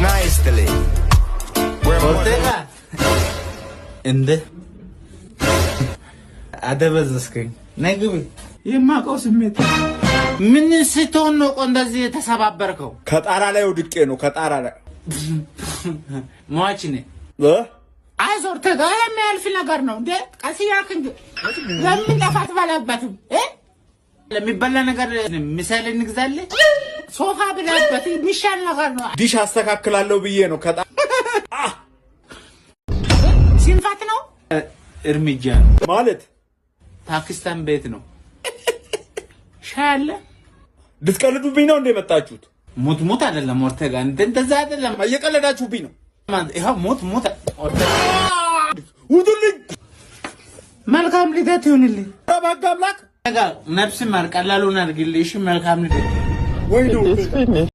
ጤና ይስጥልኝ. We're more than ኦርቴጋ፣ እንደ አደበዘዝከኝ። ነይ ግቢ። የማውቀው ስሜት ምን ስትሆን ነው ቆ እንደዚህ የተሰባበርከው? ከጣራ ላይ ወድቄ ነው። ከጣራ ላይ። ሟች ነህ። እ? አይዞህ ኦርቴጋ፣ የሚያልፍ ነገር ነው እንዴ። ቀስ እያልክ እንጂ ለምን ጠፋት በላበትም እ? ለሚበላ ነገር ምሳሌ እንግዛልህ። ሶፋ ብላበት የሚሻል ነገር ነው። ዲሽ አስተካክላለሁ ብዬ ነው ከጣ ሽንፈት ነው፣ እርምጃ ነው። ማለት? ፓኪስታን ቤት ነው። ሻይ አለ። ልትቀልዱብኝ ነው እንደ የመጣችሁት? ሙት ሙት አይደለም ኦርቴጋ፣ እንደዛ አይደለም። እየቀለዳችሁብኝ ነው። ይኸው ሙት ሙት ኦርቴጋ። ውጡልኝ! መልካም ልደት ይሁንልህ። ኧረ በሕግ አምላክ! ነፍስ ማር ቀላሉን አድርግልህ። እሺ፣ መልካም ልደት። ወይ ነው። It's finished.